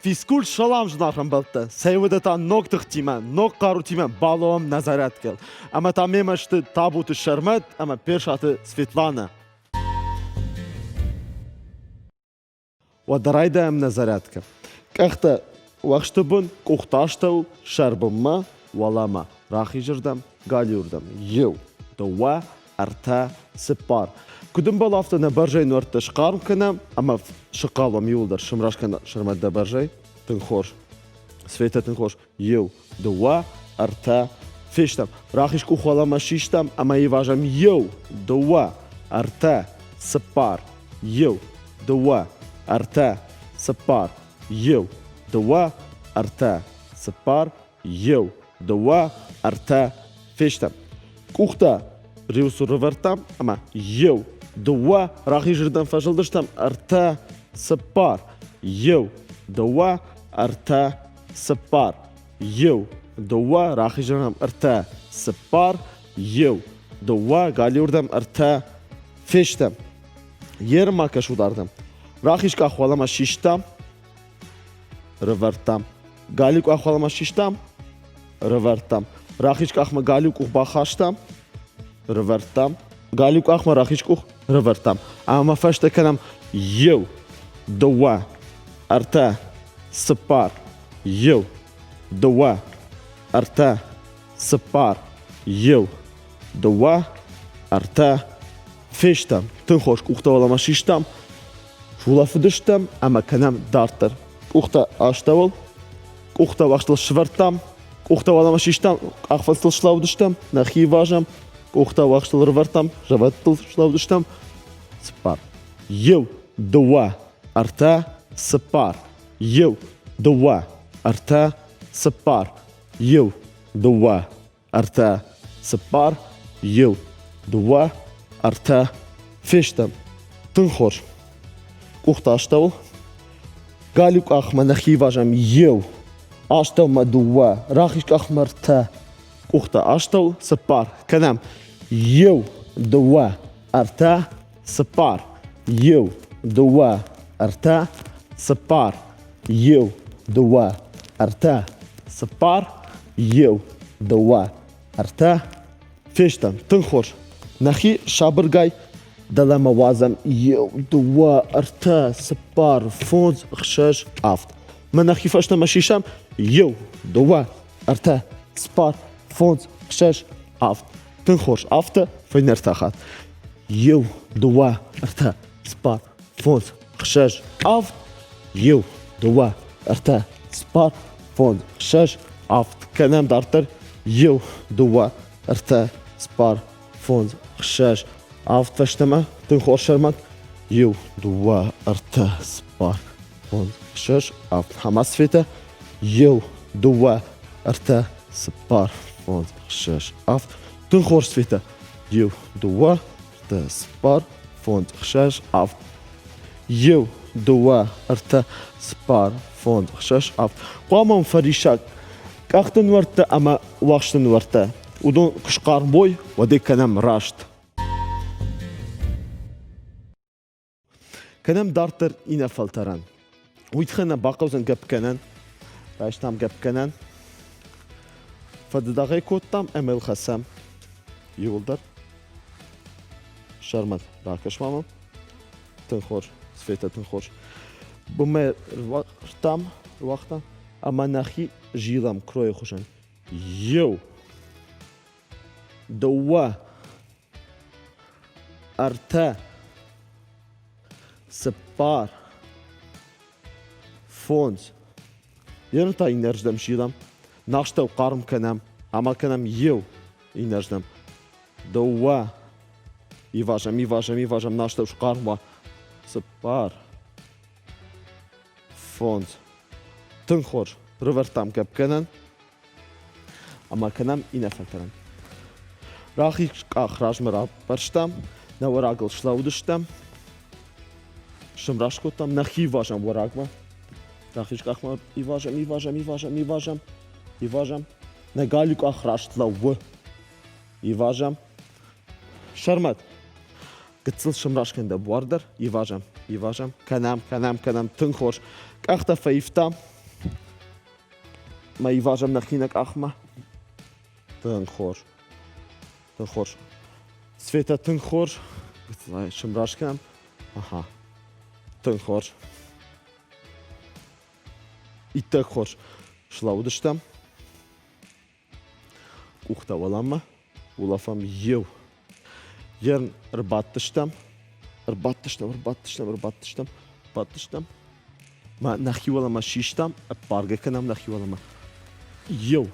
Физкульт салам, зынаргъ ӕмбӕлттӕ! Цӕй уӕдӕ та ног тыхтимӕ, ног хъарутимӕ балӕууӕм нӕ зарядкӕйыл. Ӕмӕ та мемӕ сты Табуты Сӕрмӕт ӕмӕ Персаты Светланӕ. Уӕдӕ райдайӕм нӕ зарядкӕ. Къӕхтӕ уӕхсты бын, къухты астӕу, сӕрбынмӕ, уӕлӕмӕ, рахизырдӕм, галиуырдӕм. Иу, дыууӕ, ӕртӕ, цыппар. Куыд ӕмбӕлы, афтӕ нӕ бӕрзӕй нуӕрттӕ схъарм кӕнӕм ӕмӕ сыхъал уӕм иууылдӕр. Сымраст кӕнӕ сӕрмӕ дӕ бӕрзӕй. Тынг хорз. Светӕ, тынг хорз. Иу, дыууӕ, ӕртӕ. Фестӕм. Рахиз къух уӕлӕмӕ систам ӕмӕ ивазӕм иу, дыууӕ, ӕртӕ, цыппар. Иу, дыууӕ, ӕртӕ, цыппар. Иу, дыууӕ, ӕртӕ, цыппар. Иу, дыууӕ, ӕртӕ. Фестӕм. Къухтӕ риуы цур ӕрӕвӕрдтам ӕмӕ иу, дыууӕ, рахизырдӕм фӕзылдыстӕм, ӕртӕ, цыппар. Иу, дыууӕ, ӕртӕ, цыппар. Иу, дыууӕ, рахизырдӕм ӕртӕ, цыппар. Иу, дыууӕ, галиуырдӕм ӕртӕ. Фестӕм. Йе рма кӕсут ардӕм. Рахиз къах уӕлӕмӕ систам, рывӕрдтам. Галиу къах уӕлӕмӕ систам, рывӕрдтам. Рахиз къахмӕ галиу къух бахастам, рывӕрдтам. Галиу къахмӕ рахиз къух рывӕрдтам. Ӕмӕ фӕстӕ кӕнӕм иу, дыууӕ, ӕртӕ, цыппар, иу, дыууӕ, ӕртӕ, цыппар, иу, дыууӕ, ӕртӕ, фестӕм. Тынг хорз къухтӕ уӕлӕмӕ систам, сулӕфыдыстӕм ӕмӕ кӕнӕм дарддӕр. Къухтӕ астӕуыл, къухтӕ уӕхстыл сывӕрдтам, къухтӕ уӕлӕмӕ систам, къахфындзтыл слӕудыстӕм, нӕхи ивазӕм, къухтӕ уӕхстыл ӕрывӕрдтам, зӕвӕттыл слӕудыстӕм. Цыппар. Иу, дыууӕ, ӕртӕ, цыппар. Иу, дыууӕ, ӕртӕ, цыппар. Иу, дыууӕ, ӕртӕ, цыппар, иу, дыууӕ, ӕртӕ. Фестӕм. Тынг хорз. Къухтӕ астӕуыл. Галиу къахмӕ нӕхи ивазӕм иу, астӕумӕ дыууӕ, рахиз къахмӕ ӕртӕ. Къухтӕ астӕуыл цыппар. Кӕнӕм иу, дыууӕ, ӕртӕ, цыппар. Иу, дыууӕ, ӕртӕ, цыппар. Иу, дыууӕ, ӕртӕ, цыппар, иу, дыууӕ, ӕртӕ. Фестӕм, тынг хорз. Нӕхи сабыргай дӕлӕмӕ уадзӕм иу, дыууӕ, ӕртӕ, цыппар, фондз, ӕхсӕз, авд. Мӕ нӕхи фӕстӕмӕ сисӕм иу, дыууӕ, ӕртӕ, цыппар, фондз, ӕхсӕз, авд. Тынг хорз, афтӕ фӕйнӕ ӕртӕ хатт. Иу, дыууӕ, ӕртӕ, цыппар, фондз, ӕхсӕз, авд, иу, дыууӕ, ӕртӕ, цыппар, фондз, ӕхсӕз, авд. Кӕнӕм дарддӕр иу, дыууӕ, ӕртӕ, цыппар, фондз, ӕхсӕз, авд фӕстӕмӕ. Тынг хорз сӕрмӕт. Иу, дыууӕ, ӕртӕ, цыппар, фондз, ӕхсӕз, авд. Ӕмӕ Светӕ иу, дыууӕ, ӕртӕ, цыппар, фондз, ӕхсӕз, авд. Тынг хорз, Светӕ. Иу, дыууӕ, ӕртӕ, цыппар, фондз, ӕхсӕз, авд. Иу, дыууӕ, ӕртӕ, цыппар, фондз, ӕхсӕз, авд. Хъуамӕ уын фӕриссаг къӕхты нуӕрттӕ ӕмӕ уӕхсты нуӕрттӕ. Уыдон куы схъарм уой, уӕд ӕй кӕнӕм раст. Кӕнӕм дарддӕр иннӕ фӕлтӕрӕн. Уый тыххӕй нӕ бахъӕудзӕн гӕппгӕнӕн. Райстам гӕппгӕнӕн. Фӕдыдагъӕй кодтам ӕмӕ йыл хӕцӕм. Иууылдӕр. Сӕрмӕт, ракӕс ма мӕм. Тынг хорз, Светӕ, тынг хорз. Бынмӕ руагътам, руагътам ӕмӕ нӕхи зилӕм кройы хуызӕн. Иу, дыууӕ, ӕртӕ, цыппар, фондз. Ерын та иннӕрдӕм силӕм, нӕхстӕу хъарм кӕнӕм ӕмӕ кӕнӕм иу иннӕрдӕм. Дыууӕ. Ивазӕм, ивазӕм, ивазӕм, нӕхстӕу схъарм уа. Цыппар. Фондз. Тынг хорз. Рывӕрдтам гӕпгӕнӕн. Ӕмӕ кӕнӕм иннӕ фӕлтӕрӕн. Рахиз къах размӕ раппӕрстам, нӕ уӕрагыл слӕудыстӕм, сымраст кодтам, нӕхи ивазӕм уӕрагмӕ. Рахиз къахмӕ ивазӕм, ивазӕм, ивазӕм, ивазӕм, ивазӕм. Нӕ галиу къах раст лӕууы. Ивазӕм. Сӕрмӕт, гыццыл сымраст кӕн дӕ буар дӕр. Ивазӕм, ивазӕм, кӕнӕм, кӕнӕм, кӕнӕм. Тынг хорз. Къӕхтӕ фӕивтам. Мӕ ивазӕм нӕхи нӕ къахмӕ. Тынг хорз. Тынг хорз. Светӕ, тынг хорз. Сымраст кӕнӕм. Аха. Тынг хорз. Иттӕг хорз. Слӕууыдыстӕм. Къухтӕ уӕлӕмӕ. Улӕфӕм иу. Ерн ӕрбадтыстӕм. Ӕрбадтыстӕм, ӕрбадтыстӕм, ӕрбадтыстӕм, ӕрбадтыстӕм. Мӕ нӕхи уӕлӕмӕ систам, ӕппаргӕ кӕнӕм нӕхи уӕлӕмӕ. Еу.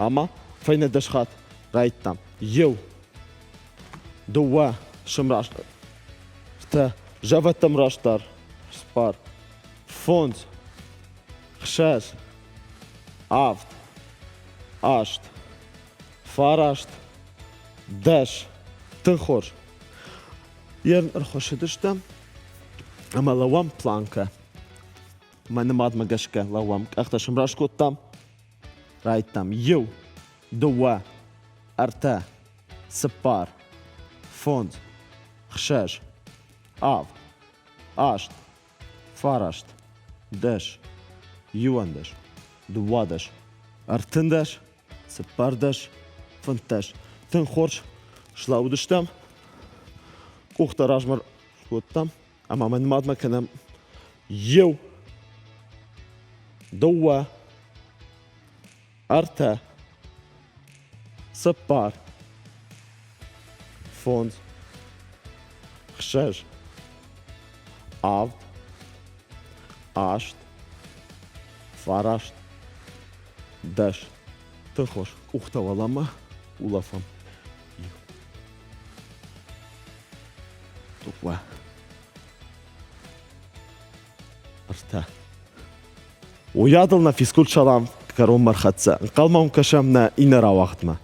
Ӕма фӕйнӕ дӕс хатт райдтам. Еу. Дыууӕ. Сымраст. Ӕртӕ. Зӕвӕттӕм растдӕр. Цыппар. Фондз. Хсӕз. Авд. Аст. Фараст. Дӕс. Тынг хорз. Йе рхуыссыдыстӕм ӕмӕ лӕууӕм планкӕ. Мӕ нымадмӕ гӕсгӕ лӕууӕм. Къӕхтӕ сымраст кодтам. Райдтам. Иу, дыууӕ, ӕртӕ, цыппар, фондз, хсӕз, авд, аст, фараст, дӕс, иуӕндӕс, дыууадӕс, ӕртындӕс, цыппӕрдӕс, фынддӕс. Тынг хорз слӕууыдыстӕм, къухтӕ размӕ скодтам ӕмӕ мӕ нымадмӕ кӕнӕм иу, дыууӕ, ӕртӕ, цыппар, фондз, хсӕз, авд, аст, фараст, дӕс. Тынг хорз. Къухтӕ уӕлӕмӕ улӕфӕм. Иу. Дыууӕ. Ӕртӕ. Уыйадыл нӕ физкульт-салам кӕронмӕ рхӕццӕ. Ӕнхъӕлмӕ уын кӕсӕм нӕ иннӕ рауагъдмӕ.